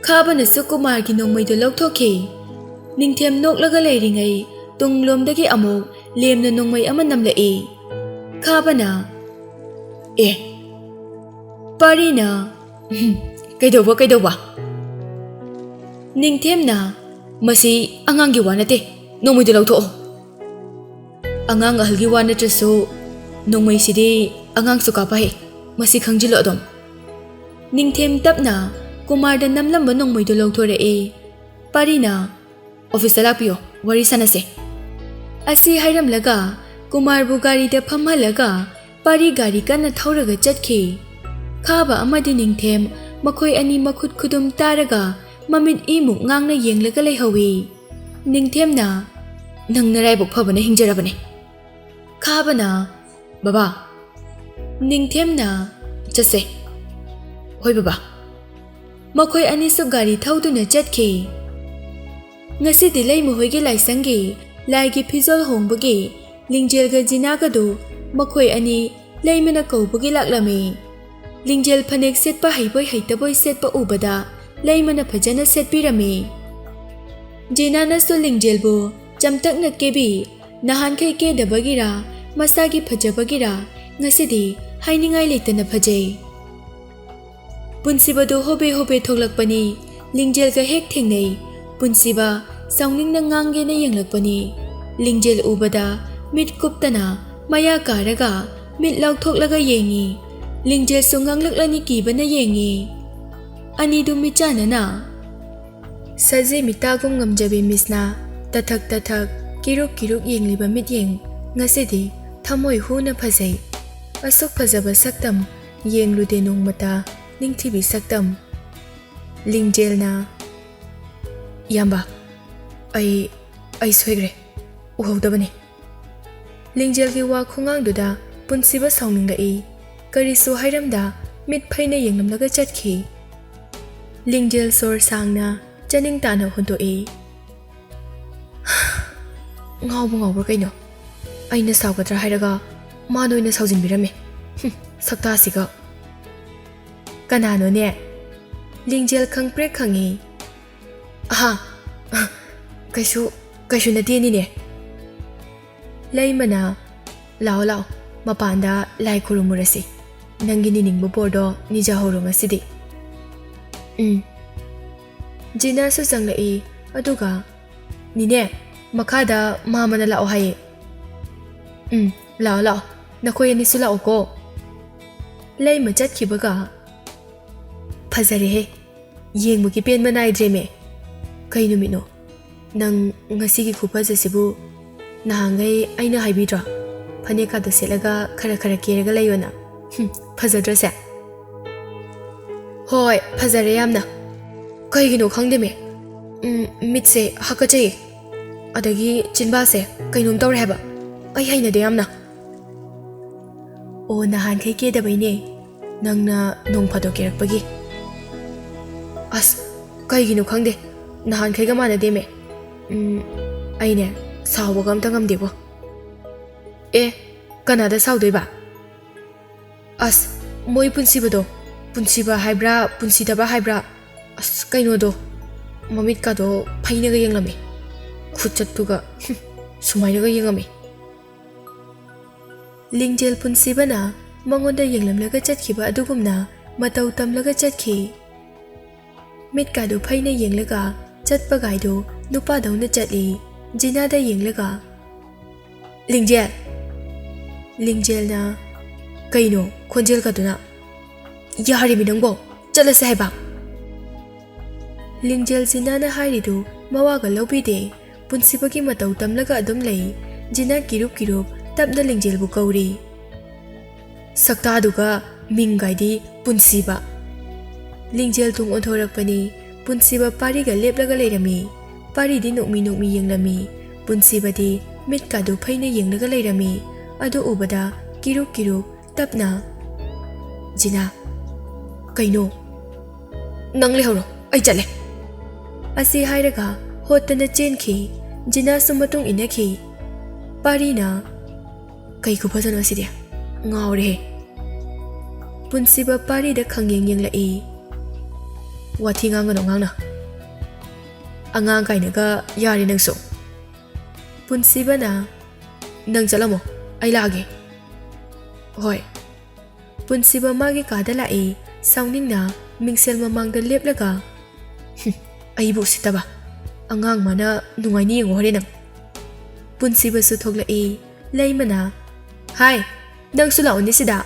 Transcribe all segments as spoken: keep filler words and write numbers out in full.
ꯈꯥꯕꯅꯁꯨ ꯀꯨꯃꯥꯔꯒꯤ ꯅꯣꯡꯃꯩꯗꯨ ꯂꯧꯊꯣꯛꯈꯤ꯫ ꯅꯤꯡꯊꯦꯝ ꯅꯣꯛꯂꯒ ꯂꯩꯔꯤꯉꯩ ꯇꯨꯡꯂꯣꯝꯗꯒꯤ ꯑꯃꯨꯛ ꯂꯦꯝꯅ ꯅꯣꯡꯃꯩ ꯑꯃ ꯅꯝꯂꯛꯏ꯫ ꯈꯥꯕꯅ, "ꯑꯦ!" ꯄꯥꯔꯤꯅ, "ꯎꯝ, ꯀꯩꯗꯧꯕ, ꯀꯩꯗꯧꯕ?" ꯅꯤꯡꯊꯦꯝꯅ, "ꯃꯁꯤ ꯑꯉꯥꯡꯒꯤ ꯋꯥ ꯅꯠꯇꯦ, ꯅꯣꯡꯃꯩꯗꯨ ꯂꯧꯊꯣꯛꯑꯣ꯫ ꯑꯉꯥꯡ ꯑꯍꯜꯒꯤ ꯋꯥ ꯅꯠꯇ꯭ꯔꯁꯨ ꯅꯣꯡꯃꯩꯁꯤꯗꯤ ꯑꯉꯥꯡꯁꯨ ꯀꯥꯞꯄ ꯍꯩ, ꯃꯁꯤ ꯈꯪꯖꯤꯜꯂꯣ ꯑꯗꯨꯝ꯫" ꯅꯤꯡꯊꯦꯝ ꯇꯞꯅ ꯀꯨꯃꯥꯔꯗ ꯅꯝꯂꯝꯕ ꯅꯣꯡꯃꯩꯗꯨ ꯂꯧꯊꯣꯔꯛꯏ꯫ ꯄꯥꯔꯤꯅ, "ꯑꯣꯐꯤꯁꯇ ꯂꯥꯛꯄꯤꯌꯣ, ꯋꯥꯔꯤ ꯁꯥꯟꯅꯁꯦ꯫" ꯑꯁꯤ ꯍꯥꯏꯔꯝꯂꯒ ꯀꯨꯃꯥꯔꯕꯨ ꯒꯥꯔꯤꯗ ꯐꯝꯍꯜꯂꯒ ꯄꯥꯔꯤ ꯒꯥꯔꯤ ꯀꯟꯅ ꯊꯧꯔꯒ ꯆꯠꯈꯤ꯫ ꯈꯥꯕ ꯑꯃꯗꯤ ꯅꯤꯡꯊꯦꯝ ꯃꯈꯣꯏ ꯑꯅꯤ ꯃꯈꯨꯠ ꯈꯨꯗꯨꯝ ꯇꯥꯔꯒ ꯃꯃꯤꯠ ꯏꯃꯨꯛ ꯉꯥꯡꯅ ꯌꯦꯡꯂꯒ ꯂꯩꯍꯧꯏ꯫ ꯅꯤꯡꯊꯦꯝꯅ, "ꯅꯪ ꯅꯔꯥꯏꯕꯛ ꯐꯕꯅ ꯍꯤꯡꯖꯔꯕꯅꯦ꯫" ꯈꯥꯕꯅ, "ꯕꯕꯥ꯫" ꯅꯤꯡꯊꯦꯝꯅ, "ꯆꯠꯁꯦ꯫" "ꯍꯣꯏ ꯕꯕꯥ꯫" ꯃꯈꯣꯏ ꯑꯅꯤꯁꯨ ꯒꯥꯔꯤ ꯊꯧꯗꯨꯅ ꯆꯠꯈꯤ꯫ ꯉꯁꯤꯗꯤ ꯂꯩꯃ ꯍꯣꯏꯒꯤ ꯂꯥꯏꯁꯪꯒꯤ ꯂꯥꯏꯒꯤ ꯐꯤꯖꯣꯜ ꯍꯣꯡꯕꯒꯤ ꯂꯤꯡꯖꯦꯜꯒ ꯖꯤꯅꯥꯒꯗꯨ ꯃꯈꯣꯏ ꯑꯅꯤ ꯂꯩꯃꯅ ꯀꯧꯕꯒꯤ ꯂꯥꯛꯂꯝꯃꯤ꯫ ꯂꯤꯡꯖꯦꯜ ꯐꯅꯦꯛ ꯁꯦꯠꯄ ꯍꯩꯕꯣꯏ ꯍꯩꯇꯕꯣꯏ ꯁꯦꯠꯄ ꯎꯕꯗ ꯂꯩꯃꯅ ꯐꯖꯅ ꯁꯦꯠꯄꯤꯔꯝꯃꯤ꯫ ꯖꯤꯅꯥꯅꯁꯨ ꯂꯤꯡꯖꯦꯜꯕꯨ ꯆꯝꯇꯛꯅ ꯀꯦꯕꯤ꯫ ꯅꯍꯥꯟꯈꯩ ꯀꯦꯗꯕꯒꯤꯔꯥ, ꯃꯁꯥꯒꯤ ꯐꯖꯕꯒꯤꯔꯥ, ꯉꯁꯤꯗꯤ ꯍꯥꯏꯅꯤꯡꯉꯥꯏ ꯂꯩꯇꯅ ꯐꯖꯩ꯫ ꯄꯨꯟꯁꯤꯕꯗꯨ ꯍꯣꯕꯦ ꯍꯣꯕꯦ ꯊꯣꯛꯂꯛꯄꯅꯤ꯫ ꯂꯤꯡꯖꯦꯜꯒ ꯍꯦꯛ ꯊꯦꯡꯅꯩ꯫ ꯄꯨꯟꯁꯤꯕ ꯁꯥꯎꯅꯤꯡꯅ ꯉꯥꯡꯒꯦꯅ ꯌꯦꯡꯂꯛꯄꯅꯤ꯫ ꯂꯤꯡꯖꯦꯜ ꯎꯕꯗ ꯃꯤꯠ ꯀꯨꯞꯇꯅ ꯃꯌꯥ ꯀꯥꯔꯒ ꯃꯤꯠ ꯂꯥꯎꯊꯣꯛꯂꯒ ꯌꯦꯡꯉꯤ꯫ ꯂꯤꯡꯖꯦꯜꯁꯨ ꯉꯥꯡꯂꯛꯂꯅꯤ ꯀꯤꯕꯅ ꯌꯦꯡꯉꯤ꯫ ꯑꯅꯤꯗꯨ ꯃꯤꯠꯆꯥꯟꯅꯅ ꯁꯖꯤ ꯃꯤꯇꯥꯒꯨꯝ ꯉꯝꯖꯕꯤ ꯃꯤꯁꯅ ꯇꯊꯛ ꯇꯊꯛ, ꯀꯤꯔꯨꯛ ꯀꯤꯔꯨꯛ ꯌꯦꯡꯂꯤꯕ ꯃꯤꯠꯌꯦꯡ꯫ ꯉꯁꯤꯗꯤ ꯊꯃꯣꯏ ꯍꯨꯅ ꯐꯖꯩ꯫ ꯑꯁꯨꯛ ꯐꯖꯕ ꯁꯛꯇꯝ ꯌꯦꯡꯂꯨꯗꯦ ꯅꯣꯡꯃꯇ, ꯅꯤꯡꯊꯤꯕꯤ ꯁꯛꯇꯝ꯫ ꯂꯤꯡꯖꯦꯜꯅ, "ꯏꯌꯥꯝꯕ, ꯑꯩ, ꯑꯩ ꯁꯣꯏꯈ꯭ꯔꯦ, ꯎꯍꯧꯗꯕꯅꯤ꯫" ꯂꯤꯡꯖꯦꯜꯒꯤ ꯋꯥ ꯈꯣꯡꯉꯥꯡꯗꯨꯗ ꯄꯨꯟꯁꯤꯕ ꯁꯥꯎꯅꯤꯡꯂꯛꯏ꯫ ꯀꯔꯤꯁꯨ ꯍꯥꯏꯔꯝꯗ ꯃꯤꯠ ꯐꯩꯅ ꯌꯦꯡꯂꯝꯂꯒ ꯆꯠꯈꯤ꯫ ꯂꯤꯡꯖꯦꯜ ꯁꯣꯔ ꯁꯥꯡꯅ ꯆꯥꯅꯤꯡ ꯇꯥꯅ ꯍꯣꯟꯗꯣꯛꯏ꯫ "ꯉꯥꯎꯕ ꯉꯥꯎꯕ꯭ꯔꯥ ꯀꯩꯅꯣ? ꯑꯩꯅ ꯁꯥꯎꯒꯗ꯭ꯔꯥ ꯍꯥꯏꯔꯒ ꯃꯥꯅ ꯑꯣꯏꯅ ꯁꯥꯎꯖꯤꯟꯕꯤꯔꯝꯃꯦ꯫ ꯍꯨꯝ, ꯁꯛꯇꯥꯁꯤꯒ!" "ꯀꯅꯥꯅꯣꯅꯦ?" ꯂꯤꯡꯖꯦꯜ ꯈꯪꯄ꯭ꯔꯦꯛ ꯈꯪꯉꯤ꯫ ꯑꯍꯥ, ꯀꯩꯁꯨ, ꯀꯩꯁꯨ ꯅꯠꯇꯦꯅꯤꯅꯦ꯫ ꯂꯩꯃꯅ, "ꯂꯥꯛꯑꯣ, ꯂꯥꯛꯑꯣ, ꯃꯄꯥꯟꯗ ꯂꯥꯏ ꯈꯨꯔꯨꯝꯃꯨꯔꯁꯤ꯫ ꯅꯪꯒꯤ ꯅꯤꯅꯤꯡꯕ ꯕꯣꯔꯗꯣ ꯅꯤꯖꯍꯧꯔꯣ ꯉꯁꯤꯗꯤ꯫" ꯎꯝ꯫ ꯖꯤꯅꯥꯁꯨ ꯆꯪꯂꯛꯏ, ꯑꯗꯨꯒ, "ꯅꯤꯅꯦ, ꯃꯈꯥꯗ ꯃꯥꯃꯅ ꯂꯥꯛꯑꯣ ꯍꯥꯏꯌꯦ꯫" "ꯎꯝ, ꯂꯥꯛꯑꯣ, ꯂꯥꯛꯑꯣ, ꯅꯈꯣꯏ ꯑꯅꯤꯁꯨ ꯂꯥꯛꯑꯣꯀꯣ꯫" ꯂꯩꯃ ꯆꯠꯈꯤꯕꯒ, "ꯐꯖꯔꯦꯍꯦ, ꯌꯦꯡꯕꯒꯤ ꯄꯦꯟꯕ ꯅꯥꯏꯗ꯭ꯔꯦꯃꯦ꯫ ꯀꯩ ꯅꯨꯃꯤꯠꯅꯣ? ꯅꯪ ꯉꯁꯤꯒꯤ ꯈꯨꯐꯖꯁꯤꯕꯨ ꯅꯍꯥꯟꯈꯩ ꯑꯩꯅ ꯍꯥꯏꯕꯤꯗ꯭ꯔꯣ? ꯐꯅꯦꯛꯀꯥꯗꯣ ꯁꯦꯠꯂꯒ ꯈꯔ ꯈꯔ ꯀꯦꯔꯒ ꯂꯩꯌꯣꯅ꯫ ꯍꯨꯝ, ꯐꯖꯗ꯭ꯔꯣꯁꯦ?" "ꯍꯣꯏ, ꯐꯖꯔꯦ ꯌꯥꯝꯅ꯫ ꯀꯩꯒꯤꯅꯣ ꯈꯪꯗꯦꯃꯦ, ꯎꯝ, ꯃꯤꯠꯁꯦ ꯍꯥꯀꯠꯆꯩꯌꯦ꯫ ꯑꯗꯒꯤ ꯆꯤꯟꯕꯥꯁꯦ ꯀꯩꯅꯣꯝ ꯇꯧꯔꯦ ꯍꯥꯏꯕ꯫ ꯑꯩ ꯍꯩꯅꯗꯦ ꯌꯥꯝꯅ꯫" "ꯑꯣ, ꯅꯍꯥꯟꯈꯩ ꯀꯦꯗꯕꯩꯅꯦ, ꯅꯪꯅ ꯅꯣꯡ ꯐꯥꯗꯣꯛ ꯀꯦꯔꯛꯄꯒꯤ꯫" "ꯑꯁ, ꯀꯩꯒꯤꯅꯣ ꯈꯪꯗꯦ, ꯅꯍꯥꯟꯈꯩꯒ ꯃꯥꯟꯅꯗꯦꯃꯦ꯫ ꯎꯝ, ꯑꯩꯅꯦ, ꯁꯥꯎꯕꯒ ꯑꯝꯇ ꯉꯝꯗꯦꯕꯣ꯫" "ꯑꯦ, ꯀꯅꯥꯗ ꯁꯥꯎꯗꯣꯏꯕ?" "ꯑꯁ, ꯃꯣꯏ ꯄꯨꯟꯁꯤꯕꯗꯣ, ꯄꯨꯟꯁꯤꯕ ꯍꯥꯏꯕ꯭ꯔꯥ, ꯄꯨꯟꯁꯤꯗꯕ ꯍꯥꯏꯕ꯭ꯔꯥ, ꯑꯁ, ꯀꯩꯅꯣꯗꯣ, ꯃꯃꯤꯠꯀꯗꯣ ꯐꯩꯅꯒ ꯌꯦꯡꯂꯝꯃꯤ, ꯈꯨꯠꯆꯠꯇꯨꯒ, ꯍꯨꯝ, ꯁꯨꯃꯥꯏꯅꯒ ꯌꯦꯡꯉꯝꯃꯤ꯫" ꯂꯤꯡꯖꯦꯜ ꯄꯨꯟꯁꯤꯕꯅ ꯃꯉꯣꯟꯗ ꯌꯦꯡꯂꯝꯂꯒ ꯆꯠꯈꯤꯕ ꯑꯗꯨꯒꯨꯝꯅ ꯃꯇꯧ ꯇꯝꯂꯒ ꯆꯠꯈꯤ꯫ ꯃꯤꯠꯀꯥꯗꯨ ꯐꯩꯅ ꯌꯦꯡꯂꯒ ꯆꯠꯄꯒꯥꯏꯗꯨ ꯅꯨꯄꯥꯗꯧꯅ ꯆꯠꯂꯤ꯫ ꯖꯤꯅꯥꯗ ꯌꯦꯡꯂꯒ, "ꯂꯤꯡꯖꯦꯜ!" ꯂꯤꯡꯖꯦꯜꯅ, "ꯀꯩꯅꯣ ꯈꯣꯟꯖꯦꯜꯒꯗꯨꯅ?" "ꯌꯥꯔꯤꯃꯤ ꯅꯪꯕꯣ, ꯆꯠꯂꯁꯦ ꯍꯥꯏꯕ!" ꯂꯤꯡꯖꯦꯜ ꯖꯤꯅꯥꯅ ꯍꯥꯏꯔꯤꯗꯨ ꯃꯋꯥꯒ ꯂꯧꯕꯤꯗꯦ꯫ ꯄꯨꯟꯁꯤꯕꯒꯤ ꯃꯇꯧ ꯇꯝꯂꯒ ꯑꯗꯨꯝ ꯂꯩ꯫ ꯖꯤꯅꯥ ꯀꯤꯔꯨꯞ ꯀꯤꯔꯨꯞ ꯇꯞꯅ ꯂꯤꯡꯖꯦꯜꯕꯨ ꯀꯧꯔꯤ꯫ ꯁꯛꯇꯥꯗꯨꯒ ꯃꯤꯡꯒꯥꯏꯗꯤ ꯄꯨꯟꯁꯤꯕ꯫ ꯂꯤꯡꯖꯦꯜ ꯇꯨꯡ ꯑꯣꯟꯊꯣꯔꯛꯄꯅꯤ꯫ ꯄꯨꯟꯁꯤꯕ ꯄꯥꯔꯤꯒ ꯂꯦꯞꯂꯒ ꯂꯩꯔꯝꯃꯤ꯫ ꯄꯥꯔꯤꯗꯤ ꯅꯣꯛꯃꯤ ꯅꯣꯛꯃꯤ ꯌꯦꯡꯂꯝꯃꯤ꯫ ꯄꯨꯟꯁꯤꯕꯗꯤ ꯃꯤꯠꯀꯥꯗꯨ ꯐꯩꯅ ꯌꯦꯡꯂꯒ ꯂꯩꯔꯝꯃꯤ꯫ ꯑꯗꯨ ꯎꯕꯗ ꯀꯤꯔꯨꯛ ꯀꯤꯔꯨꯛ ꯇꯞꯅ, "ꯖꯤꯅꯥ, ꯀꯩꯅꯣ? ꯅꯪ ꯂꯩꯍꯧꯔꯣ, ꯑꯩ ꯆꯠꯂꯦ꯫" ꯑꯁꯤ ꯍꯥꯏꯔꯒ ꯍꯣꯠꯇꯅ ꯆꯦꯟꯈꯤ꯫ ꯖꯤꯅꯥꯁꯨ ꯃꯇꯨꯡ ꯏꯟꯅꯈꯤ꯫ ꯄꯥꯔꯤꯅ, "ꯀꯩ ꯈꯨꯐꯖꯅꯣ ꯁꯤꯗꯤ? ꯉꯥꯎꯔꯦꯍꯦ꯫" ꯄꯨꯟꯁꯤꯕ ꯄꯥꯔꯤꯗ ꯈꯪꯌꯦꯡ ꯌꯦꯡꯂꯛꯏ꯫ ꯋꯥꯊꯤ ꯉꯥꯡꯒꯅꯨ ꯑꯉꯥꯡꯅ꯫ ꯑꯉꯥꯡ ꯀꯥꯏꯅꯒ ꯌꯥꯔꯦ ꯅꯪꯁꯨ꯫ ꯄꯨꯟꯁꯤꯕꯅ, "ꯅꯪ ꯆꯠꯂꯝꯃꯣ, ꯑꯩ ꯂꯥꯛꯑꯒꯦ"꯫ "ꯍꯣꯏ"꯫ ꯄꯨꯟꯁꯤꯕ ꯃꯥꯒꯤ ꯀꯥꯗ ꯂꯥꯛꯏ꯫ ꯁꯥꯎꯅꯤꯡꯅ ꯃꯤꯡꯁꯦꯜ ꯃꯃꯥꯡꯗ ꯂꯦꯞꯂꯒ, "ꯍꯨꯝ, ꯑꯩꯕꯨ ꯎꯁꯤꯠꯇꯕ꯫ ꯑꯉꯥꯡ ꯃꯥꯅ ꯅꯨꯡꯉꯥꯏꯅꯤ ꯌꯦꯡꯉꯣ ꯍꯣꯔꯦꯟ ꯅꯪ"꯫ ꯄꯨꯟꯁꯤꯕꯁꯨ ꯊꯣꯛꯂꯛꯏ꯫ ꯂꯩꯃꯅ, "ꯍꯥꯏ, ꯅꯪꯁꯨ ꯂꯥꯛꯑꯣꯅꯦ ꯁꯤꯗ"꯫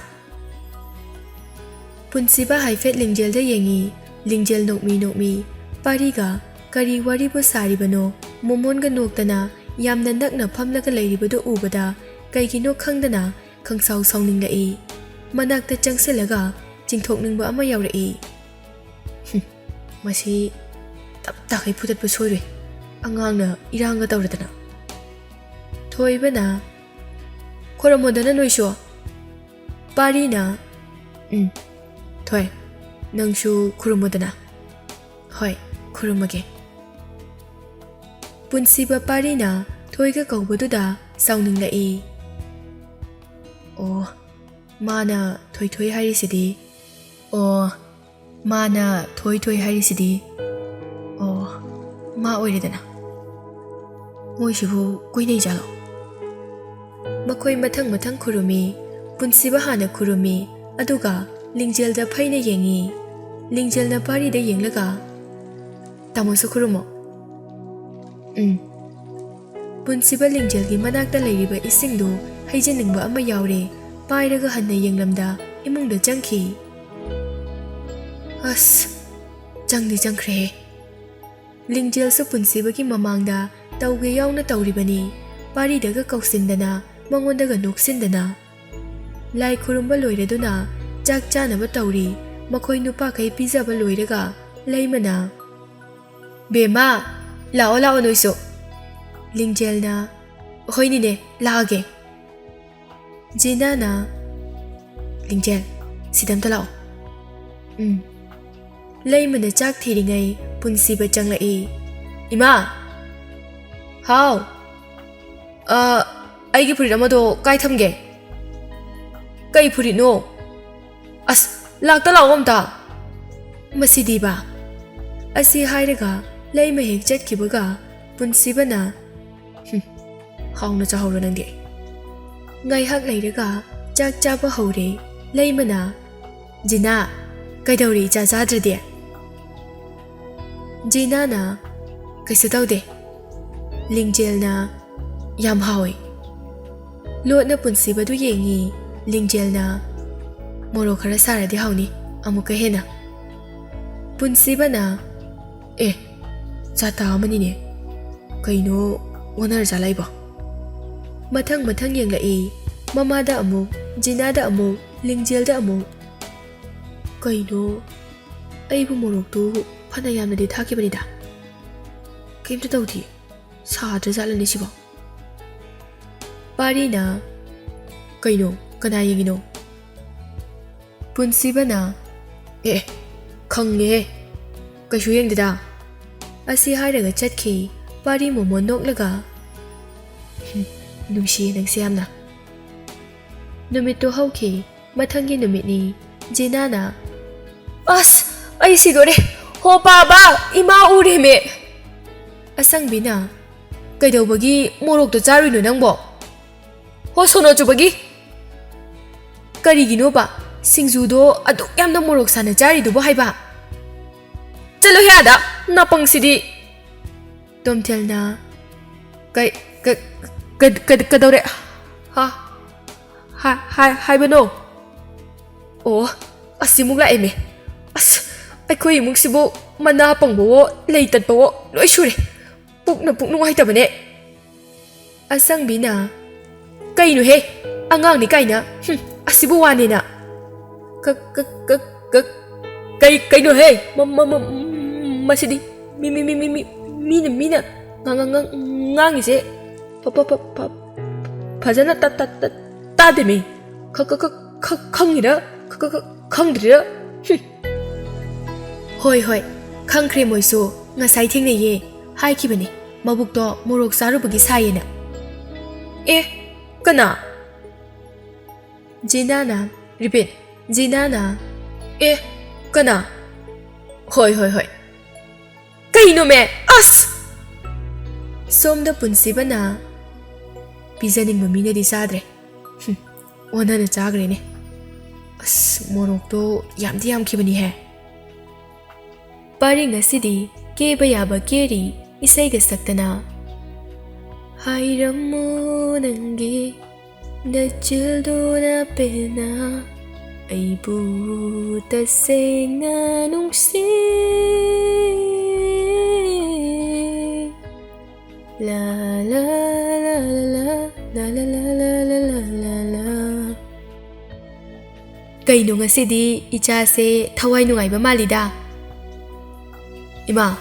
ꯄꯨꯟꯁꯤꯕ ꯍꯥꯏꯐꯦꯠ ꯂꯤꯡꯖꯦꯜꯗ ꯌꯦꯡꯉꯤ꯫ ꯂꯤꯡꯖꯦꯜ ꯅꯣꯛꯃꯤ ꯅꯣꯛꯃꯤ ꯄꯥꯔꯤꯒ ꯀꯔꯤ ꯋꯥꯔꯤꯕꯨ ꯁꯥꯔꯤꯕꯅꯣ? ꯃꯣꯃꯣꯟꯒ ꯅꯣꯛꯇꯅ ꯌꯥꯝꯅ ꯅꯛꯅ ꯐꯝꯂꯒ ꯂꯩꯔꯤꯕꯗꯨ ꯎꯕꯗ ꯀꯩꯒꯤꯅꯣ ꯈꯪꯗꯅ ꯈꯪꯁꯥꯎ ꯁꯥꯎꯅꯤꯡꯂꯛꯏ꯫ ꯃꯅꯥꯛꯇ ꯆꯪꯁꯤꯜꯂꯒ ꯆꯤꯡꯊꯣꯛꯅꯤꯡꯕ ꯑꯃ ꯌꯥꯎꯔꯛꯏ꯫ "ꯍꯨꯝ, ꯃꯁꯤ ꯇꯞ ꯇꯥꯈꯩ ꯐꯨꯗꯠꯄ ꯁꯣꯏꯔꯣꯏ꯫ ꯑꯉꯥꯡꯅ ꯏꯔꯥꯡꯒ ꯇꯧꯔꯗꯅ"꯫ ꯊꯣꯏꯕꯅ, "ꯈꯣꯏꯔꯝꯃꯣꯗꯅ ꯅꯣꯏꯁꯨ"꯫ ꯄꯥꯔꯤꯅ, "ꯎꯝ, ꯊꯣꯏ, ꯅꯪꯁꯨ ꯈꯨꯔꯨꯝꯃꯣꯗꯅ"꯫ "ꯍꯣꯏ, ꯈꯨꯔꯨꯝꯃꯒꯦ"꯫ ꯄꯨꯟꯁꯤꯕ ꯄꯥꯔꯤꯅ ꯊꯣꯏꯒ ꯀꯧꯕꯗꯨꯗ ꯁꯥꯎꯅꯤꯡꯂꯛꯏ꯫ "ꯑꯣ, ꯃꯥꯅ ꯊꯣꯏ ꯊꯣꯏ ꯍꯥꯏꯔꯤꯁꯤꯗꯤ꯫ ꯑꯣ, ꯃꯥꯅ ꯊꯣꯏ ꯊꯣꯏ ꯍꯥꯏꯔꯤꯁꯤꯗꯤ꯫ ꯑꯣ, ꯃꯥ ꯑꯣꯏꯔꯦꯗꯅ꯫ ꯃꯣꯏꯁꯤꯕꯨ ꯀꯣꯏꯅꯩ ꯖꯥꯠꯂꯣ?" ꯃꯈꯣꯏ ꯃꯊꯪ ꯃꯊꯪ ꯈꯨꯔꯨꯝꯃꯤ꯫ ꯄꯨꯟꯁꯤꯕ ꯍꯥꯟꯅ ꯈꯨꯔꯨꯝꯃꯤ, ꯑꯗꯨꯒ ꯂꯤꯡꯖꯦꯜꯗ ꯐꯩꯅ ꯌꯦꯡꯉꯤ꯫ ꯂꯤꯡꯖꯦꯜꯅ ꯄꯥꯔꯤꯗ ꯌꯦꯡꯂꯒ, "ꯇꯥꯃꯣꯁꯨ ꯈꯨꯔꯨꯝꯃꯣ"꯫ "ꯎꯝ"꯫ ꯄꯨꯟꯁꯤꯕ ꯂꯤꯡꯖꯦꯜꯒꯤ ꯃꯅꯥꯛꯇ ꯂꯩꯔꯤꯕ ꯏꯁꯤꯡꯗꯨ ꯍꯩꯖꯤꯟꯅꯤꯡꯕ ꯑꯃ ꯌꯥꯎꯔꯦ꯫ ꯄꯥꯏꯔꯒ ꯍꯟꯅ ꯌꯦꯡꯂꯝꯗ ꯏꯃꯨꯡꯗ ꯆꯪꯈꯤ꯫ ꯑꯁ, ꯆꯪꯗꯤ ꯆꯪꯈ꯭ꯔꯦꯍꯦ꯫ ꯂꯤꯡꯖꯦꯜꯁꯨ ꯄꯨꯟꯁꯤꯕꯒꯤ ꯃꯃꯥꯡꯗ ꯇꯧꯒꯦ ꯌꯥꯎꯅ ꯇꯧꯔꯤꯕꯅꯤ꯫ ꯄꯥꯔꯤꯗꯒ ꯀꯧꯁꯤꯟꯗꯅ, ꯃꯉꯣꯟꯗꯒ ꯅꯣꯛꯁꯤꯟꯗꯅ꯫ ꯂꯥꯏ ꯈꯨꯔꯨꯝꯕ ꯂꯣꯏꯔꯗꯨꯅ ꯆꯥꯛ ꯆꯥꯅꯕ ꯇꯧꯔꯤ꯫ ꯃꯈꯣꯏ ꯅꯨꯄꯥꯈꯩ ꯄꯤꯖꯕ ꯂꯣꯏꯔꯒ ꯂꯩꯃꯅ, "ꯕꯦꯝꯃ, ꯂꯥꯛꯑꯣ, ꯂꯥꯛꯑꯣ ꯅꯣꯏꯁꯨ"꯫ ꯂꯤꯡꯖꯦꯜꯅ, "ꯍꯣꯏꯅꯤꯅꯦ, ꯂꯥꯛꯑꯒꯦ"꯫ ꯖꯤꯅꯥꯅ, "ꯂꯤꯡꯖꯦꯜ, ꯁꯤꯗ ꯑꯝꯇ ꯂꯥꯛꯑꯣ"꯫ ꯎꯝ꯫ ꯂꯩꯃꯅ ꯆꯥꯛ ꯊꯤꯔꯤꯉꯩ ꯄꯨꯟꯁꯤꯕ ꯆꯪꯂꯛꯏ꯫ "ꯏꯃꯥ!" "ꯍꯥꯎ?" "ꯑ, ꯑꯩꯒꯤ ꯐꯨꯔꯤꯠ ꯑꯃꯗꯣ ꯀꯥꯏ ꯊꯝꯒꯦ?" "ꯀꯩ ꯐꯨꯔꯤꯠꯅꯣ?" "ꯑꯁ, ꯂꯥꯛꯇ ꯂꯥꯛꯑꯣ ꯑꯝꯇ"꯫ ꯃꯁꯤꯗꯤꯕ꯫ ꯑꯁꯤ ꯍꯥꯏꯔꯒ ꯂꯩꯃ ꯍꯦꯛ ꯆꯠꯈꯤꯕꯒ ꯄꯨꯟꯁꯤꯕꯅ, "ꯍꯨꯝ, ꯍꯥꯎꯅ ꯆꯥꯍꯧꯔꯣ ꯅꯪꯗꯤ꯫" ꯉꯥꯏꯍꯥꯛ ꯂꯩꯔꯒ ꯆꯥꯛ ꯆꯥꯕ ꯍꯧꯔꯦ꯫ ꯂꯩꯃꯅ, "ꯖꯤꯅꯥ, ꯀꯩꯗꯧꯔꯤ ꯏꯆꯥ ꯆꯥꯗ꯭ꯔꯗꯤ?" ꯖꯤꯅꯥꯅ, "ꯀꯩꯁꯨ ꯇꯧꯗꯦ, ꯂꯤꯡꯖꯦꯜꯅ ꯌꯥꯝ ꯍꯥꯎꯋꯦ꯫" ꯂꯣꯠꯅ ꯄꯨꯟꯁꯤꯕꯗꯨ ꯌꯦꯡꯉꯤ꯫ ꯂꯤꯡꯖꯦꯜꯅ, "ꯃꯣꯔꯣꯛ ꯈꯔ ꯁꯥꯔꯗꯤ ꯍꯥꯎꯅꯤ ꯑꯃꯨꯛꯀ ꯍꯦꯟꯅ꯫" ꯄꯨꯟꯁꯤꯕꯅ, "ꯑꯦ, ꯖꯥꯇꯥ ꯑꯃꯅꯤꯅꯦ, ꯀꯩꯅꯣ ꯑꯣꯟꯅꯔ ꯆꯥꯂꯛꯏꯕꯣ?" ꯃꯊꯪ ꯃꯊꯪ ꯌꯦꯡꯂꯛꯏ꯫ ꯃꯃꯥꯗ ꯑꯃꯨꯛ, ꯖꯤꯅꯥꯗ ꯑꯃꯨꯛ, ꯂꯤꯡꯖꯦꯜꯗ ꯑꯃꯨꯛ꯫ "ꯀꯩꯅꯣ, ꯑꯩꯕꯨ ꯃꯣꯔꯣꯛꯇꯨ ꯐꯅ ꯌꯥꯝꯅꯗꯤ ꯊꯥꯛꯈꯤꯕꯅꯤꯗ, ꯀꯩꯝꯇ ꯇꯧꯗꯦ꯫ ꯁꯥꯗ꯭ꯔꯖꯥꯠꯂꯅꯦ ꯁꯤꯕꯣ?" ꯄꯥꯔꯤꯅ, "ꯀꯩꯅꯣ, ꯀꯅꯥ ꯌꯦꯡꯉꯤꯅꯣ?" ꯄꯨꯟꯁꯤꯕꯅ, "ꯑꯦ, ꯑꯦ, ꯈꯪꯉꯦꯍꯦ, ꯀꯩꯁꯨ ꯌꯦꯡꯗꯦꯗ꯫" ꯑꯁꯤ ꯍꯥꯏꯔꯒ ꯆꯠꯈꯤ꯫ ꯄꯥꯔꯤ ꯃꯣꯃꯣꯟ ꯅꯣꯛꯂꯒ, "ꯍꯨꯝ, ꯅꯨꯡꯁꯤꯌꯦ ꯅꯪꯁꯦ ꯌꯥꯝꯅ꯫" ꯅꯨꯃꯤꯠꯇꯨ ꯍꯧꯈꯤ꯫ ꯃꯊꯪꯒꯤ ꯅꯨꯃꯤꯠꯅꯤ꯫ ꯖꯤꯅꯥꯅ, "ꯑꯁ, ꯑꯩ ꯁꯤꯗꯣꯔꯦ꯫ ꯍꯣ ꯄꯥꯕ, ꯏꯃꯥ ꯎꯔꯦꯃꯦ꯫" ꯑꯁꯪꯕꯤꯅ, "ꯀꯩꯗꯧꯕꯒꯤ ꯃꯣꯔꯣꯛꯇꯣ ꯆꯥꯔꯨꯏꯅꯣ ꯅꯪꯕꯣ? ꯍꯣ ꯁꯣꯅꯣ ꯆꯨꯕꯒꯤ꯫ ꯀꯔꯤꯒꯤꯅꯣꯕ ꯁꯤꯡꯖꯨꯗꯣ ꯑꯗꯨꯛ ꯌꯥꯝꯅ ꯃꯣꯔꯣꯛ ꯁꯥꯅ ꯆꯥꯔꯤꯗꯨꯕꯣ ꯍꯥꯏꯕ? ꯆꯠꯂꯣꯍꯦ ꯑꯥꯗ, ꯅꯥꯄꯪꯁꯤꯗꯤ꯫" ꯇꯣꯝꯊꯦꯜꯅ, "ꯀꯩ, ꯀ-, ꯀ-, ꯀ-, ꯀꯗꯧꯔꯦ? ꯍꯥ? ꯍꯥ-, ꯍꯥ-, ꯍꯥꯏꯕꯅꯣ? ꯑꯣ, ꯑꯁꯤꯃꯨꯛ ꯂꯥꯛꯑꯦꯃꯦ꯫ ꯑꯁ, ꯑꯩꯈꯣꯏ ꯏꯃꯨꯡꯁꯤꯕꯨ ꯃꯅꯥ ꯄꯪꯕꯋꯣ, ꯂꯩ ꯇꯠꯄꯋꯣ ꯂꯣꯏ ꯁꯨꯔꯦ꯫ ꯄꯨꯛꯅ ꯄꯨꯛ ꯅꯨꯡꯉꯥꯏꯇꯕꯅꯦ꯫" ꯑꯁꯪꯕꯤꯅ, "ꯀꯩꯅꯣꯍꯦ, ꯑꯉꯥꯡꯅꯤ ꯀꯥꯏꯅ, ꯍꯨꯝ, ꯑꯁꯤꯕꯨ ꯋꯥꯅꯦꯅ꯫ ꯀ-, ꯀ-, ꯀ-, ꯀ-, ꯀꯩ-, ꯀꯩꯅꯣꯍꯦ, ꯃ-, ꯃ-, ꯃ-, ꯃꯁꯤꯗꯤ ꯃꯤ, ꯃꯤ, ꯃꯤ, ꯃꯤ, ꯃꯤ, ꯃꯤꯅ, ꯃꯤꯅ ꯉꯥ-, ꯉꯥ-, ꯉꯥ-, ꯉꯥꯡꯉꯤꯁꯦ ꯐ-, ꯐ-, ꯐ-, ꯐ-, ꯐꯖꯅ ꯇ-, ꯇ-, ꯇ-, ꯇꯥꯗꯦꯃꯤ꯫ ꯈ-, ꯈ-, ꯈ-, ꯈ-, ꯈꯪꯉꯤꯔ? ꯈ-, ꯈ-, ꯈ-, ꯈꯪꯗ꯭ꯔꯤꯔ? ꯍꯨꯝ꯫" "ꯍꯣꯏ, ꯍꯣꯏ, ꯈꯪꯈ꯭ꯔꯦ ꯃꯣꯏꯁꯨ꯫ ꯉꯁꯥꯏ ꯊꯦꯡꯅꯩꯌꯦ꯫ ꯍꯥꯏꯈꯤꯕꯅꯦ, ꯃꯕꯨꯛꯇꯣ ꯃꯣꯔꯣꯛ ꯆꯥꯔꯨꯕꯒꯤ ꯁꯥꯏꯌꯦꯅ꯫" "ꯑꯦ, ꯀꯅꯥ?" ꯖꯤꯅꯥꯅ, repeat, ꯖꯤꯅꯥꯅ, "ꯑꯦ, ꯀꯅꯥ?" "ꯍꯣꯏ, ꯍꯣꯏ, ꯍꯣꯏ, ꯀꯩꯅꯣꯃꯦ? ꯑꯁ! ꯁꯣꯝꯗ ꯄꯨꯟꯁꯤꯕꯅ ꯄꯤꯖꯅꯤꯡꯕ ꯃꯤꯅꯗꯤ ꯆꯥꯗ꯭ꯔꯦ꯫ ꯍꯨꯝ, ꯑꯣꯟꯅꯅ ꯆꯥꯈ꯭ꯔꯦꯅꯦ꯫ ꯑꯁ, ꯃꯣꯔꯣꯛꯇꯣ ꯌꯥꯝꯗꯤ ꯌꯥꯝꯈꯤꯕꯅꯤꯍꯦ꯫ ꯄꯥꯔꯤ ꯉꯁꯤꯗꯤ ꯀꯦꯕ ꯌꯥꯕ ꯀꯦꯔꯤ, ꯏꯁꯩꯒ ꯁꯛꯇꯅ꯫ ꯍꯥꯏꯔꯝꯃꯣ ꯅꯪꯒꯤ ꯅꯆꯤꯜꯗꯨꯅ ꯄꯦꯟꯅ ꯑꯩꯕꯨ ꯇꯁꯦꯡꯅ ꯅꯨꯡꯁꯤ꯫ ꯂꯥ, ꯂꯥ, ꯂꯥ, ꯂꯥ, ꯂꯥ, ꯂꯥ, ꯂꯥ, ꯂꯥ, ꯂꯥ, ꯂꯥ, ꯂꯥ, ꯂꯥ꯫ ꯀꯩꯅꯣ ꯉꯁꯤꯗꯤ ꯏꯆꯥꯁꯦ ꯊꯋꯥꯏ ꯅꯨꯡꯉꯥꯏꯕ ꯃꯥꯜꯂꯤꯗ? ꯏꯃꯥ,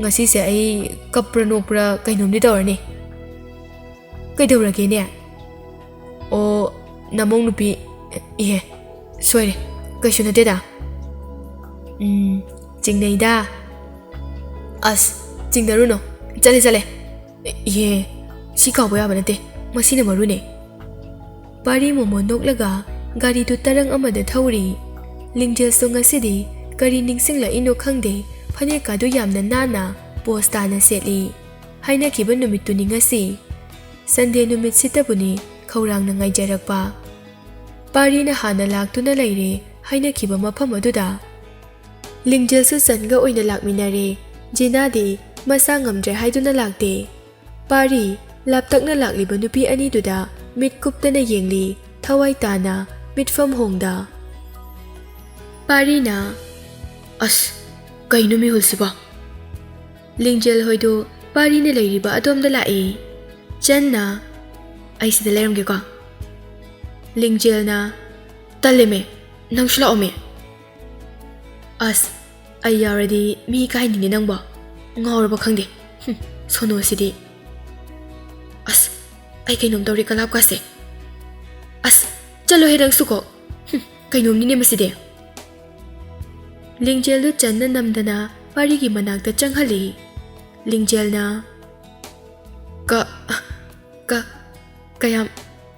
ꯉꯁꯤꯁꯦ ꯑꯩ ꯀꯞꯄ꯭ꯔꯥ ꯅꯣꯛꯄ꯭ꯔꯥ ꯀꯩꯅꯣꯝꯗꯤ ꯇꯧꯔꯅꯤ꯫ ꯀꯩꯗꯧꯔꯒꯦꯅꯦ? ꯑꯣ, ꯅꯃꯧ ꯅꯨꯄꯤ, ꯏꯍꯦ, ꯁꯣꯏꯔꯦ, ꯀꯩꯁꯨ ꯅꯠꯇꯦꯗ꯫ ꯎꯝ, ꯆꯤꯡꯅꯩꯗ꯫ ꯑꯁ, ꯆꯤꯡꯅꯔꯨꯅꯨ, ꯆꯠꯂꯦ, ꯆꯠꯂꯦ꯫ ꯏꯍꯦ, ꯁꯤ ꯀꯥꯎꯕ ꯌꯥꯕ ꯅꯠꯇꯦ, ꯃꯁꯤꯅ ꯃꯔꯨꯅꯦ꯫ ꯄꯥꯔꯤ ꯃꯣꯃꯣꯟ ꯅꯣꯛꯂꯒ ꯒꯥꯔꯤꯗꯨ ꯇꯔꯪ ꯑꯃꯗ ꯊꯧꯔꯤ꯫ ꯂꯤꯡꯖꯦꯜꯁꯨ ꯉꯁꯤꯗꯤ ꯀꯔꯤ ꯅꯤꯡꯁꯤꯡꯂꯛꯏꯅꯣ ꯈꯪꯗꯦ, ꯐꯅꯦꯛꯀꯥꯗꯨ ꯌꯥꯝꯅ ꯅꯥꯟꯅ ꯄꯣꯁ ꯇꯥꯅ ꯁꯦꯠꯂꯤ꯫ ꯍꯥꯏꯅꯈꯤꯕ ꯅꯨꯃꯤꯠꯇꯨꯅꯤ ꯉꯁꯤ꯫ ꯁꯟꯗꯦ ꯅꯨꯃꯤꯠꯁꯤꯇꯕꯨꯅꯤ ꯈꯧꯔꯥꯡꯅ ꯉꯥꯏꯖꯔꯛꯄ꯫ ꯄꯥꯔꯤꯅ ꯍꯥꯟꯅ ꯂꯥꯛꯇꯨꯅ ꯂꯩꯔꯦ ꯍꯥꯏꯅꯈꯤꯕ ꯃꯐꯝ ꯑꯗꯨꯗ꯫ ꯂꯤꯡꯖꯦꯜꯁꯨ ꯆꯟꯒ ꯑꯣꯏꯅ ꯂꯥꯛꯃꯤꯟꯅꯔꯦ꯫ ꯖꯤꯅꯥꯗꯤ ꯃꯁꯥ ꯉꯝꯗ꯭ꯔꯦ ꯍꯥꯏꯗꯨꯅ ꯂꯥꯛꯇꯦ꯫ ꯄꯥꯔꯤ ꯂꯥꯞꯇꯛꯅ ꯂꯥꯛꯂꯤꯕ ꯅꯨꯄꯤ ꯑꯅꯤꯗꯨꯗ ꯃꯤꯠ ꯀꯨꯞꯇꯅ ꯌꯦꯡꯂꯤ, ꯊꯋꯥꯏ ꯇꯥꯅ ꯃꯤꯠꯐꯝ ꯍꯣꯡꯗ꯫ ꯄꯥꯔꯤꯅ, "ꯑꯁ, ꯀꯩꯅꯣ ꯃꯤꯍꯨꯜꯁꯤꯕꯣ?" ꯂꯤꯡꯖꯦꯜ ꯍꯣꯏꯗꯨ ꯄꯥꯔꯤꯅ ꯂꯩꯔꯤꯕ ꯑꯗꯣꯝꯗ ꯂꯥꯛꯏ꯫ ꯆꯟꯅ, "ꯑꯩ ꯁꯤꯗ ꯂꯩꯔꯝꯒꯦꯀꯣ꯫" ꯂꯤꯡꯖꯦꯜꯅ, "ꯇꯜꯂꯦꯃꯦ, ꯅꯪꯁꯨ ꯂꯥꯛꯑꯣꯃꯦ꯫" "ꯑꯁ, ꯑꯩ ꯌꯥꯎꯔꯗꯤ ꯃꯤ ꯀꯥꯏꯅꯤꯅꯦ ꯅꯪꯕꯣ꯫ ꯉꯥꯎꯔꯕ ꯈꯪꯗꯦ꯫ ꯍꯨꯝ, ꯁꯣꯅꯣꯁꯤꯗꯤ꯫ ꯑꯁ, ꯑꯩ ꯀꯩꯅꯣꯝ ꯇꯧꯔꯦ ꯀꯂꯥꯞꯀꯥꯁꯦ꯫ ꯑꯁ, ꯆꯠꯂꯣꯍꯦ ꯅꯪꯁꯨꯀꯣ꯫ ꯍꯨꯝ, ꯀꯩꯅꯣꯝꯅꯤꯅꯦ ꯃꯁꯤꯗꯤ꯫" ꯂꯤꯡꯖꯦꯜꯗꯨ ꯆꯟꯅ ꯅꯝꯗꯅ ꯄꯥꯔꯤꯒꯤ ꯃꯅꯥꯛꯇ ꯆꯪꯍꯜꯂꯤ꯫ ꯂꯤꯡꯖꯦꯜꯅ, "ꯀ-, ꯀ-, ꯀꯌꯥꯝ,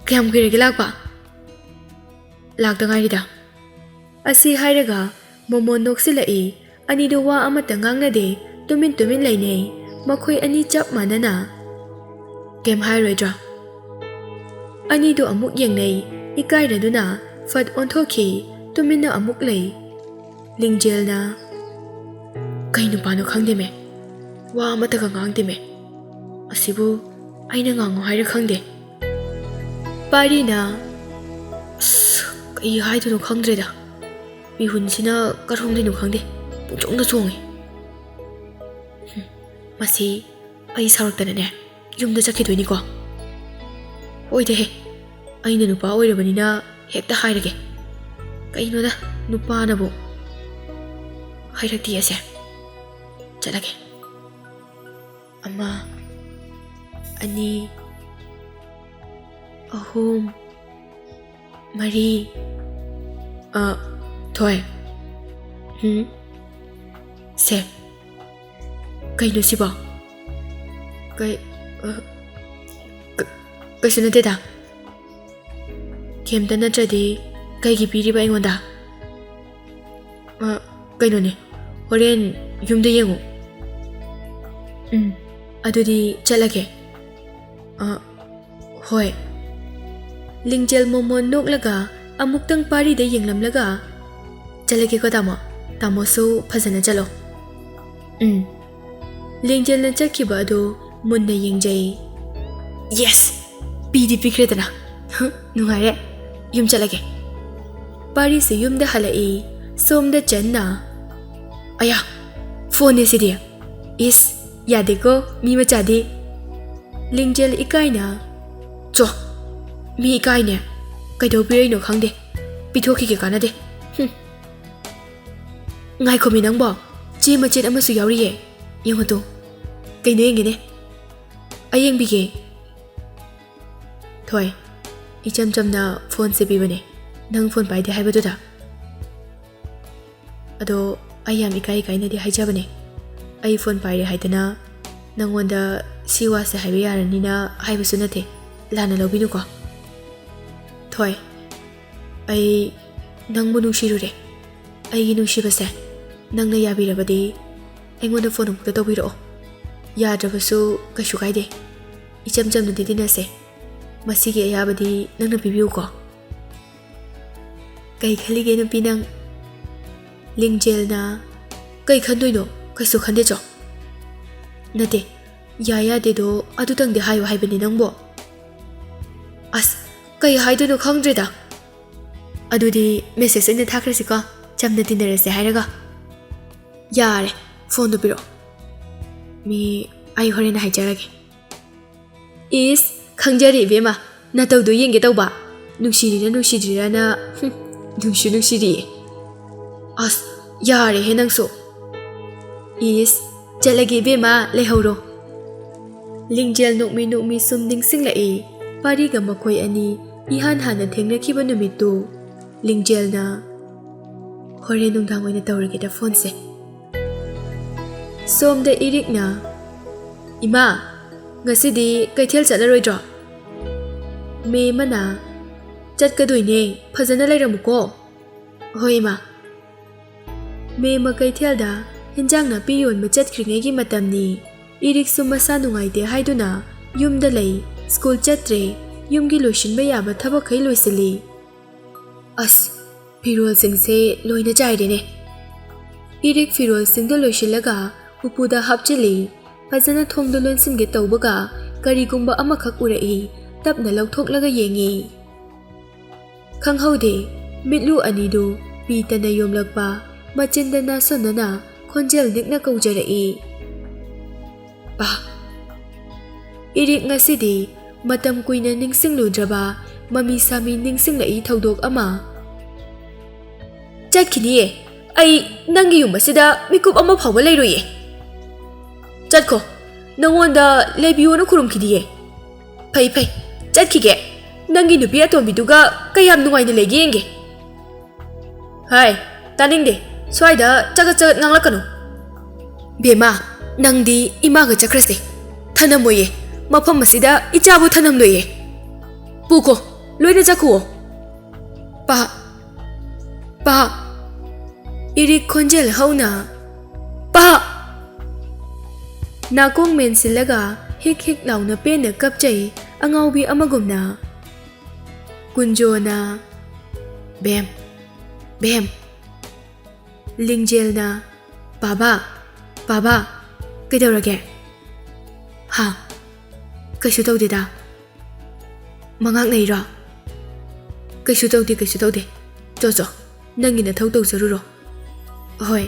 ꯀꯌꯥꯝ ꯀꯨꯏꯔꯒꯦ ꯂꯥꯛꯄ?" "ꯂꯥꯛꯇ ꯉꯥꯏꯔꯤꯗ꯫" ꯑꯁꯤ ꯍꯥꯏꯔꯒ ꯃꯣꯃꯣꯟ ꯅꯣꯛꯁꯤꯜꯂꯛꯏ꯫ ꯑꯅꯤꯗꯨ ꯋꯥ ꯑꯃꯠꯇ ꯉꯥꯡꯅꯗꯦ꯫ ꯇꯨꯃꯤꯟ ꯇꯨꯃꯤꯟ ꯂꯩꯅꯩ꯫ ꯃꯈꯣꯏ ꯑꯅꯤ ꯆꯞ ꯃꯥꯟꯅꯅ꯫ "ꯀꯩꯝ ꯍꯥꯏꯔꯣꯏꯗ꯭ꯔꯣ?" ꯑꯅꯤꯗꯨ ꯑꯃꯨꯛ ꯌꯦꯡꯅꯩ꯫ ꯏꯀꯥꯏꯅꯗꯨꯅ ꯐꯠ ꯑꯣꯟꯊꯣꯛꯈꯤ꯫ ꯇꯨꯃꯤꯟꯅ ꯑꯃꯨꯛ ꯂꯩ꯫ ꯂꯤꯡꯖꯦꯜꯅ, "ꯀꯩ ꯅꯨꯄꯥꯅꯣ ꯈꯪꯗꯦꯃꯦ, ꯋꯥ ꯑꯃꯠꯇꯒ ꯉꯥꯡꯗꯦꯃꯦ꯫ ꯑꯁꯤꯕꯨ ꯑꯩꯅ ꯉꯥꯡꯉꯣ ꯍꯥꯏꯔ ꯈꯪꯗꯦ"꯫ ꯄꯥꯔꯤꯅ, "ꯑꯁ, ꯀꯩ ꯍꯥꯏꯗꯣꯏꯅꯣ ꯈꯪꯗ꯭ꯔꯦꯗ꯫ ꯃꯤꯍꯨꯟꯁꯤꯅ ꯀꯔꯣꯝꯗꯩꯅꯣ ꯈꯪꯗꯦ, ꯄꯨꯡꯆꯣꯡꯗ ꯆꯣꯡꯉꯦ꯫ ꯍꯨꯝ, ꯃꯁꯤ ꯑꯩ ꯁꯥꯎꯔꯛꯇꯅꯅꯦ ꯌꯨꯝꯗ ꯆꯠꯈꯤꯗꯣꯏꯅꯤꯀꯣ꯫ ꯍꯣꯏꯗꯍꯦ, ꯑꯩꯅ ꯅꯨꯄꯥ ꯑꯣꯏꯔꯕꯅꯤꯅ ꯍꯦꯛꯇ ꯍꯥꯏꯔꯒꯦ꯫ ꯀꯩꯅꯣꯗ, ꯅꯨꯄꯥꯅꯕꯨ ꯍꯥꯏꯔꯛꯇꯤ ꯑꯁꯦ꯫ ꯆꯠꯂꯒꯦ"꯫ ꯑꯃ, ꯑꯅꯤ, ꯑꯍꯨꯝ, ꯃꯔꯤ꯫ ꯑ, ꯊꯣꯏ꯫ ꯍꯨꯝ? ꯁꯦ꯫ ꯀꯩꯅꯣ ꯁꯤꯕꯣ? ꯀꯩ-, ꯑ, ꯀ-, ꯀꯩꯁꯨ ꯅꯠꯇꯦꯗ꯫ ꯀꯩꯝꯇ ꯅꯠꯇ꯭ꯔꯗꯤ ꯀꯩꯒꯤ ꯄꯤꯔꯤꯕ ꯑꯩꯉꯣꯟꯗ? ꯑ, ꯀꯩꯅꯣꯅꯦ, ꯍꯣꯔꯦꯟ ꯌꯨꯝꯗ ꯌꯦꯡꯉꯨ꯫ ꯎꯝ, ꯑꯗꯨꯗꯤ ꯆꯠꯂꯒꯦ꯫ ꯑ, ꯍꯣꯏ꯫ ꯂꯤꯡꯖꯦꯜ ꯃꯣꯃꯣꯟ ꯅꯣꯛꯂꯒ ꯑꯃꯨꯛꯇꯪ ꯄꯥꯔꯤꯗ ꯌꯦꯡꯂꯝꯂꯒ, "ꯆꯠꯂꯒꯦꯀꯣ ꯇꯥꯃꯣ, ꯇꯥꯃꯣꯁꯨ ꯐꯖꯅ ꯆꯠꯂꯣ"꯫ ꯎꯝ꯫ ꯂꯤꯡꯖꯦꯜꯅ ꯆꯠꯈꯤꯕ ꯑꯗꯨ ꯃꯨꯟꯅ ꯌꯦꯡꯖꯩ꯫ "ꯌꯦꯁ! ꯄꯤꯗꯤ ꯄꯤꯈ꯭ꯔꯦꯗꯅ꯫ ꯍ, ꯅꯨꯡꯉꯥꯏꯔꯦ꯫ ꯌꯨꯝ ꯆꯠꯂꯒꯦ"꯫ ꯄꯥꯔꯤꯁꯨ ꯌꯨꯝꯗ ꯍꯜꯂꯛꯏ꯫ ꯁꯣꯝꯗ ꯆꯟꯅ, "ꯑꯌꯥ, ꯐꯣꯟꯅꯦ ꯁꯤꯗꯤ꯫ ꯏꯁ, ꯌꯥꯗꯦꯀꯣ, ꯃꯤ ꯃꯆꯥꯗꯤ"꯫ ꯂꯤꯡꯖꯦꯜ ꯏꯀꯥꯏꯅ, "ꯆꯣ, ꯃꯤ ꯏꯀꯥꯏꯅꯦ꯫ ꯀꯩꯗꯧꯕꯤꯔꯛꯏꯅꯣ ꯈꯪꯗꯦ꯫ ꯄꯤꯊꯣꯛꯈꯤꯒꯦ, ꯀꯥꯟꯅꯗꯦ꯫ ꯍꯨꯝ꯫ ꯉꯥꯏꯈꯣꯃꯤ ꯅꯪꯕꯣ, ꯆꯦ ꯃꯆꯦꯠ ꯑꯃꯁꯨ ꯌꯥꯎꯔꯤꯌꯦ꯫ ꯌꯦꯡꯉꯨ ꯇꯨ꯫ ꯀꯩꯅꯣ ꯌꯦꯡꯒꯦꯅꯦ꯫ ꯑꯩ ꯌꯦꯡꯕꯤꯒꯦ"꯫ ꯊꯣꯏ, ꯏꯆꯝ ꯆꯝꯅ ꯐꯣꯟꯁꯦ ꯄꯤꯕꯅꯦ, ꯅꯪ ꯐꯣꯟ ꯄꯥꯏꯗꯦ ꯍꯥꯏꯕꯗꯨꯗ꯫ ꯑꯗꯣ ꯑꯩ ꯌꯥꯝ ꯏꯀꯥꯏ ꯏꯀꯥꯏꯅꯗꯤ ꯍꯥꯏꯖꯕꯅꯦ꯫ ꯑꯩ ꯐꯣꯟ ꯄꯥꯏꯔꯦ ꯍꯥꯏꯗꯅ ꯅꯪꯉꯣꯟꯗ ꯁꯤ ꯋꯥꯁꯦ ꯍꯥꯏꯕ ꯌꯥꯔꯅꯤꯅ ꯍꯥꯏꯕꯁꯨ ꯅꯠꯇꯦ, ꯂꯥꯟꯅ ꯂꯧꯕꯤꯅꯨꯀꯣ꯫ ꯊꯣꯏ, ꯑꯩ ꯅꯪꯕꯨ ꯅꯨꯡꯁꯤꯔꯨꯔꯦ꯫ ꯑꯩꯒꯤ ꯅꯨꯡꯁꯤꯕꯁꯦ ꯅꯪꯅ ꯌꯥꯕꯤꯔꯕꯗꯤ ꯑꯩꯉꯣꯟꯗ ꯐꯣꯟ ꯑꯃꯨꯛꯇ ꯇꯧꯕꯤꯔꯛꯑꯣ꯫ ꯌꯥꯗ꯭ꯔꯕꯁꯨ ꯀꯩꯁꯨ ꯀꯥꯏꯗꯦ, ꯏꯆꯝ ꯆꯝꯅꯗꯤ ꯇꯤꯟꯅꯁꯦ꯫ ꯃꯁꯤꯒꯤ ꯑꯌꯥꯕꯗꯤ ꯅꯪꯅ ꯄꯤꯕꯤꯌꯨꯀꯣ꯫ ꯀꯩ ꯈꯜꯂꯤꯒꯦ ꯅꯨꯄꯤ ꯅꯪ? ꯂꯤꯡꯖꯦꯜꯅ, ꯀꯩ ꯈꯟꯗꯣꯏꯅꯣ? ꯀꯩꯁꯨ ꯈꯟꯗꯦ ꯆꯣ꯫ ꯅꯠꯇꯦ, ꯌꯥꯏ ꯌꯥꯗꯦꯗꯣ ꯑꯗꯨꯇꯪꯗꯤ ꯍꯥꯏꯌꯨ ꯍꯥꯏꯕꯅꯤ ꯅꯪꯕꯣ꯫ ꯑꯁ, ꯀꯩ ꯍꯥꯏꯗꯣꯏꯅꯣ ꯈꯪꯗ꯭ꯔꯦꯗ꯫ ꯑꯗꯨꯗꯤ ꯃꯦꯁꯦꯖ ꯑꯣꯏꯅ ꯊꯥꯈ꯭ꯔꯁꯤꯀꯣ, ꯆꯝꯅ ꯇꯤꯟꯅꯔꯁꯦ ꯍꯥꯏꯔꯒ꯫ ꯌꯥꯔꯦ, ꯐꯣꯟꯗꯣ ꯄꯤꯔꯛꯑꯣ꯫ ꯃꯤ, ꯑꯩ ꯍꯣꯔꯦꯟ ꯍꯥꯏꯖꯔꯒꯦ꯫ ꯏꯁ, ꯈꯪꯖꯔꯦ ꯏꯕꯦꯝꯃ, ꯅꯇꯧꯗꯣ ꯌꯦꯡꯒꯦ ꯇꯧꯕ꯫ ꯅꯨꯡꯁꯤꯔꯤꯔ ꯅꯨꯡꯁꯤꯗ꯭ꯔꯤꯔꯅ, ꯍꯨꯝ, ꯅꯨꯡꯁꯨ ꯅꯨꯡꯁꯤꯔꯤꯌꯦ꯫ ꯑꯁ, ꯌꯥꯔꯦꯍꯦ ꯅꯪꯁꯨ꯫ ꯏꯁ, ꯆꯠꯂꯒꯦ ꯏꯕꯦꯝꯃ, ꯂꯩꯍꯧꯔꯣ꯫ ꯂꯤꯡꯖꯦꯜ ꯅꯣꯛꯃꯤ ꯅꯣꯛꯃꯤ ꯁꯨꯝ ꯅꯤꯡꯁꯤꯡꯂꯛꯏ꯫ ꯄꯥꯔꯤꯒ ꯃꯈꯣꯏ ꯑꯅꯤ ꯏꯍꯥꯟ ꯍꯥꯟꯅ ꯊꯦꯡꯅꯈꯤꯕ ꯅꯨꯃꯤꯠꯇꯨ꯫ ꯂꯤꯡꯖꯦꯜꯅ, "ꯍꯣꯔꯦꯟ ꯅꯨꯡꯗꯥꯡ ꯑꯣꯏꯅ ꯇꯧꯔꯒꯦꯗ ꯐꯣꯟꯁꯦ꯫" ꯁꯣꯝꯗ ꯏꯔꯤꯛꯅ, "ꯏꯃꯥ, ꯉꯁꯤꯗꯤ ꯀꯩꯊꯦꯜ ꯆꯠꯂꯔꯣꯏꯗ꯭ꯔꯣ?" ꯃꯦꯝꯃꯅ, "ꯆꯠꯀꯗꯣꯏꯅꯦ, ꯐꯖꯅ ꯂꯩꯔꯝꯃꯨꯀꯣ꯫" "ꯍꯣꯏ ꯏꯃꯥ꯫" ꯃꯦꯝꯃ ꯀꯩꯊꯦꯜꯗ ꯍꯤꯟꯖꯥꯡ ꯅꯥꯄꯤ ꯌꯣꯟꯕ ꯆꯠꯈ꯭ꯔꯤꯉꯩꯒꯤ ꯃꯇꯝꯅꯤ꯫ ꯏꯔꯤꯛꯁꯨ ꯃꯁꯥ ꯅꯨꯡꯉꯥꯏꯇꯦ ꯍꯥꯏꯗꯨꯅ ꯌꯨꯝꯗ ꯂꯩ꯫ ꯁ꯭ꯀꯨꯜ ꯆꯠꯇ꯭ꯔꯦ꯫ ꯌꯨꯝꯒꯤ ꯂꯣꯏꯁꯤꯟꯕ ꯌꯥꯕ ꯊꯕꯛꯈꯩ ꯂꯣꯏꯁꯤꯜꯂꯤ꯫ ꯑꯁ, ꯐꯤꯔꯣꯜꯁꯤꯡꯁꯦ ꯂꯣꯏꯅ ꯆꯥꯏꯔꯦꯅꯦ꯫ ꯏꯔꯤꯛ ꯐꯤꯔꯣꯜꯁꯤꯡꯗꯣ ꯂꯣꯏꯁꯤꯜꯂꯒ ꯎꯄꯨꯗ ꯍꯥꯞꯆꯤꯜꯂꯤ꯫ ꯐꯖꯅ ꯊꯣꯡꯗꯣ ꯂꯣꯟꯁꯤꯟꯒꯦ ꯇꯧꯕꯒ ꯀꯔꯤꯒꯨꯝꯕ ꯑꯃꯈꯛ ꯎꯔꯛꯏ꯫ ꯇꯞꯅ ꯂꯧꯊꯣꯛꯂꯒ ꯌꯦꯡꯉꯤ꯫ ꯈꯪꯍꯧꯗꯦ, ꯃꯤꯠꯂꯨ ꯑꯅꯤꯗꯨ ꯄꯤ ꯇꯅ ꯌꯣꯝꯂꯛꯄ, ꯃꯆꯤꯟꯗ ꯅꯥꯁꯣꯟꯅꯅ ꯈꯣꯟꯖꯦꯜ ꯅꯤꯛꯅ ꯀꯧꯖꯔꯛꯏ꯫ ꯄꯥ! ꯏꯔꯤꯛ ꯉꯁꯤꯗꯤ ꯃꯇꯝ ꯀꯨꯏꯅ ꯅꯤꯡꯁꯤꯡꯂꯨꯗ꯭ꯔꯕ ꯃꯃꯤ ꯁꯥꯃꯤ ꯅꯤꯡꯁꯤꯡꯂꯛꯏ ꯊꯧꯗꯣꯛ ꯑꯃ꯫ "ꯆꯠꯈꯤꯅꯤꯌꯦ꯫ ꯑꯩ ꯅꯪꯒꯤ ꯌꯨꯝ ꯑꯁꯤꯗ ꯃꯤꯀꯨꯞ ꯑꯃ ꯐꯥꯎꯕ ꯂꯩꯔꯣꯏꯌꯦ꯫" "ꯆꯠꯈꯣ꯫ ꯅꯪꯉꯣꯟꯗ ꯂꯩꯕꯤꯌꯣꯅ ꯈꯨꯔꯨꯝꯈꯤꯗꯤꯌꯦ꯫" "ꯐꯩ, ꯐꯩ꯫ ꯆꯠꯈꯤꯒꯦ꯫ ꯅꯪꯒꯤ ꯅꯨꯄꯤ ꯑꯇꯣꯝꯕꯤꯗꯨꯒ ꯀꯌꯥꯝ ꯅꯨꯡꯉꯥꯏꯅ ꯂꯩꯒꯦ ꯌꯦꯡꯒꯦ꯫" "ꯍꯥꯏ, ꯇꯥꯅꯤꯡꯗꯦ꯫ ꯁ꯭ꯋꯥꯏꯗ ꯆꯒꯠ ꯆꯒꯠ ꯉꯥꯡꯂꯛꯀꯅꯨ꯫" "ꯕꯦꯝꯃ, ꯅꯪꯗꯤ ꯏꯃꯥꯒ ꯆꯠꯈ꯭ꯔꯁꯦ꯫ ꯊꯅꯝꯃꯣꯏꯌꯦ꯫ ꯃꯐꯝ ꯑꯁꯤꯗ ꯏꯆꯥꯕꯨ ꯊꯅꯝꯂꯣꯏꯌꯦ꯫ ꯄꯨꯈꯣ, ꯂꯣꯏꯅ ꯆꯠꯈꯨꯋꯣ꯫" "ꯄꯥ, ꯄꯥ꯫" ꯏꯔꯤꯛ ꯈꯣꯟꯖꯦꯜ ꯍꯧꯅ, "ꯄꯥ!" ꯅꯥꯀꯣꯡ ꯃꯦꯟꯁꯤꯜꯂꯒ ꯍꯤꯛ ꯍꯤꯛ ꯂꯥꯎꯅ ꯄꯦꯟꯅ ꯀꯞꯆꯩ ꯑꯉꯥꯎꯕꯤ ꯑꯃꯒꯨꯝꯅ꯫ ꯀꯨꯟꯖꯣꯅ, "ꯕꯦꯝ, ꯕꯦꯝ!" ꯂꯤꯡꯖꯦꯜꯅ, "ꯄꯥꯕ, ꯄꯥꯕ, ꯀꯩꯗꯧꯔꯒꯦ?" "ꯍꯥ? ꯀꯩꯁꯨ ꯇꯧꯗꯦꯗ꯫ ꯃꯉꯥꯛꯅꯩꯔꯣ?" "ꯀꯩꯁꯨ ꯇꯧꯗꯦ, ꯀꯩꯁꯨ ꯇꯧꯗꯦ꯫ ꯆꯣ, ꯆꯣ, ꯅꯪꯒꯤ ꯅꯊꯧ ꯇꯧꯖꯔꯨꯔꯣ꯫" "ꯍꯣꯏ꯫"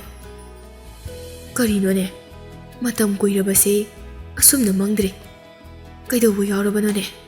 ꯀꯔꯤꯅꯣꯅꯦ? ꯃꯇꯝ ꯀꯨꯏꯔꯕꯁꯤ ꯑꯁꯨꯝꯅ ꯃꯥꯡꯗ꯭ꯔꯤ꯫ ꯀꯩꯗꯧꯕ ꯌꯥꯎꯔꯕꯅꯣꯅꯦ?